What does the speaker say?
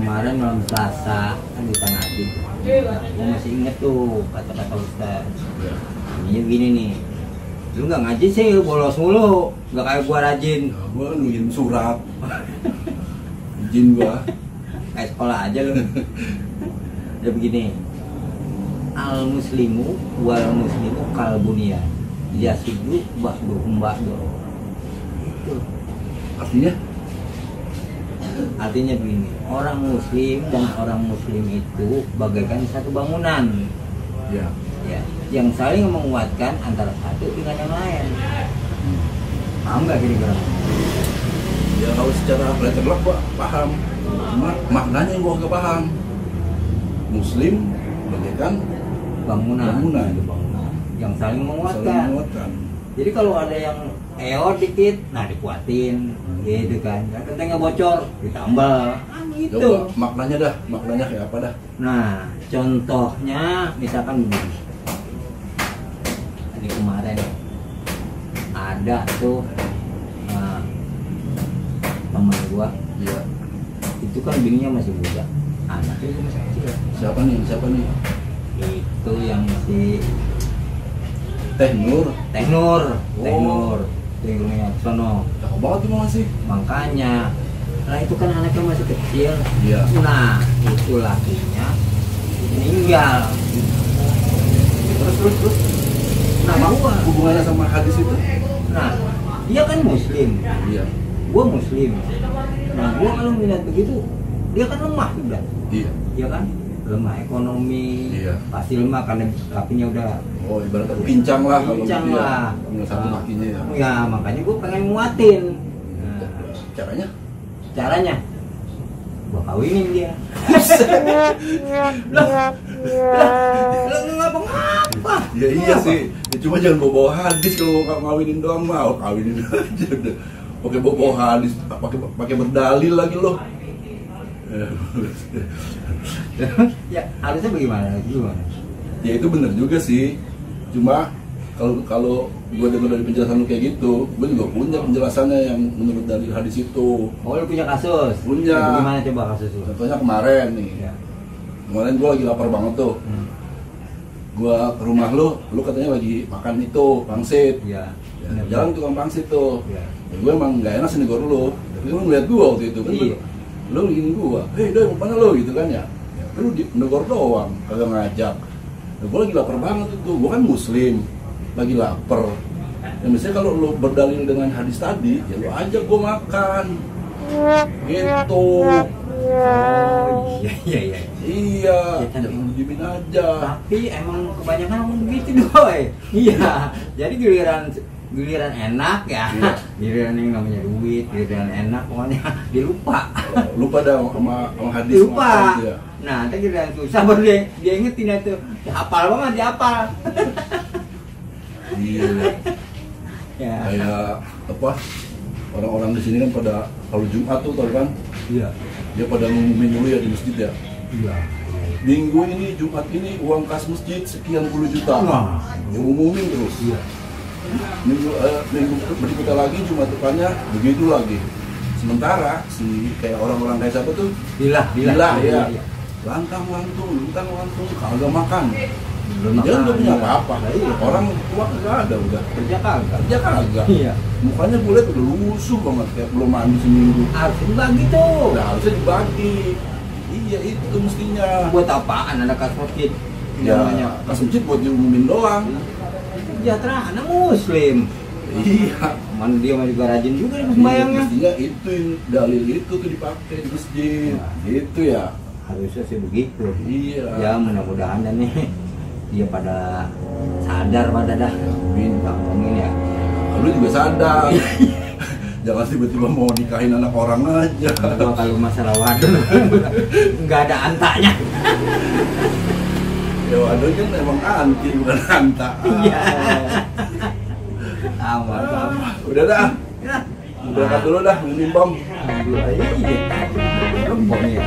kemarin malam Selasa kan di Tanah Ati. Gue masih inget tuh kata-kata Ustaz. Ini gini nih, lu nggak ngaji sih, bolos mulu, nggak kayak gua rajin. Gua nulis surat, izin gua. Kayak sekolah aja lu. Udah begini, al muslimu wal muslimu kalbunia, yasidu ba'duhum ba'du. Itu artinya begini, orang muslim dan orang muslim itu bagaikan satu bangunan. Ya. Ya, yang saling menguatkan antara satu dengan yang lain. Paham nggak kira-kira? Ya kalau secara letterlock gua paham, cuma maknanya gua nggak paham. Muslim bagaikan Bangunan. Yang saling menguatkan. Jadi kalau ada yang eor dikit, nah dikuatin, gitu kan. Yang kentengnya bocor, ditambah. Gitu. Coba maknanya dah, maknanya kayak apa dah? Nah, contohnya misalkan begini. Ini kemarin ada tuh teman gua, Iya. itu kan bininya masih muda, anaknya juga masih kecil. Siapa nih? Itu yang si Teh Nur. Teh Nur yang sono. Cakep banget tuh masih. Makanya, lah itu kan anaknya masih kecil. Iya. Nah, itu lakinya meninggal. Terus. Nah, gua Hubungannya sama hadis itu? Nah, dia kan muslim, Iya. gua muslim. Nah, gua kalau melihat begitu, dia kan lemah juga. Iya. Dia kan lemah ekonomi, Iya. pasti lemah karena kakinya udah Oh, ibaratnya pincang lah kalau pincang gitu ya. lah. Kalau satu kakinya ya. Ya, makanya gua pengen muatin. Nah, Caranya? caranya, gua kawinin dia. Lah ngapa-ngapa? Ya iya sih. Ya, cuma jangan bawa hadis kalau mau ngawinin doang mah. Kawinin aja udah. Pakai bawa hadis, pakai berdalil lagi loh. Ya, harusnya bagaimana? Ya itu bener juga sih. Cuma kalau gue dengar dari penjelasan lu kayak gitu, gue juga punya penjelasannya yang menurut dari hadis itu. Oh, lu punya kasus? Punya. Ya, gimana coba kasus lu? Contohnya kemarin nih. Ya. Kemarin gue lagi lapar banget tuh. Gue ke rumah lu katanya lagi makan itu pangsit. Iya. Ya, jalan tukang pangsit tuh. Iya. Ya, gue emang gak enak sih negor lu. Tapi lu ngeliat gue waktu itu kan. Iya. Lu gini gue, hei doi mana lu gitu kan ya. Lu negor doang, kagak ngajak. Nah, gue lagi lapar banget itu. Gue kan muslim, lagi lapar. Ya misalnya kalau lu berdalil dengan hadis tadi, ya lu ajak gue makan. Gitu. Oh, iya. Iya, Ya, kan. jangan diemin aja. Tapi emang kebanyakan ngomong begitu doi. Iya. Jadi giliran enak ya. Iya. Giliran yang namanya duit, giliran enak pokoknya dilupa. Lupa dah sama hadis. Dilupa. makan gitu ya. Nah, nanti giliran susah baru dia ingetin itu. Ya, hafal banget, dihafal. Iya. Ya. Kayak apa? Orang-orang di sini kan pada kalau Jumat tuh tau kan? Iya. Dia pada ngumumin dulu ya di masjid ya. Iya. Minggu ini, Jumat ini uang kas masjid sekian puluh juta. Wah. Ngumumin terus. Iya. Minggu berikutnya lagi, Jumat depannya begitu lagi. Sementara si kayak orang-orang kayak siapa tuh? Bila Ya. Lantang lantung, kagak makan. Belum Dia nggak punya iya. apa-apa. Nah, iya. Orang tua nggak ada udah. Kerja kagak. Dia kagak. Iya. Mukanya gue liat udah lusuh banget kayak belum mandi seminggu. Harus dibagi tuh. Udah harusnya dibagi. Iya itu mestinya. Buat apaan ada kas masjid? Ya, kas masjid buat diumumin doang. Sejahtera anak muslim. Iya. Mana dia mah juga rajin juga nih Iya, sembayangnya. mestinya itu dalil itu tuh dipakai di masjid. Gitu ya. Harusnya sih begitu. Iya. Ya mudah-mudahan dan nih dia pada sadar pada dah. Minta ngomongin ya. Lu juga sadar. Jangan tiba-tiba mau nikahin anak orang aja. Kalau masalah waduh nggak ada antanya. Ya waduh kan emang anti bukan anta. Iya. Aman. Udah dah. Ya. Udah dulu dah, ngenimbang. Alhamdulillah iya. Belum ya.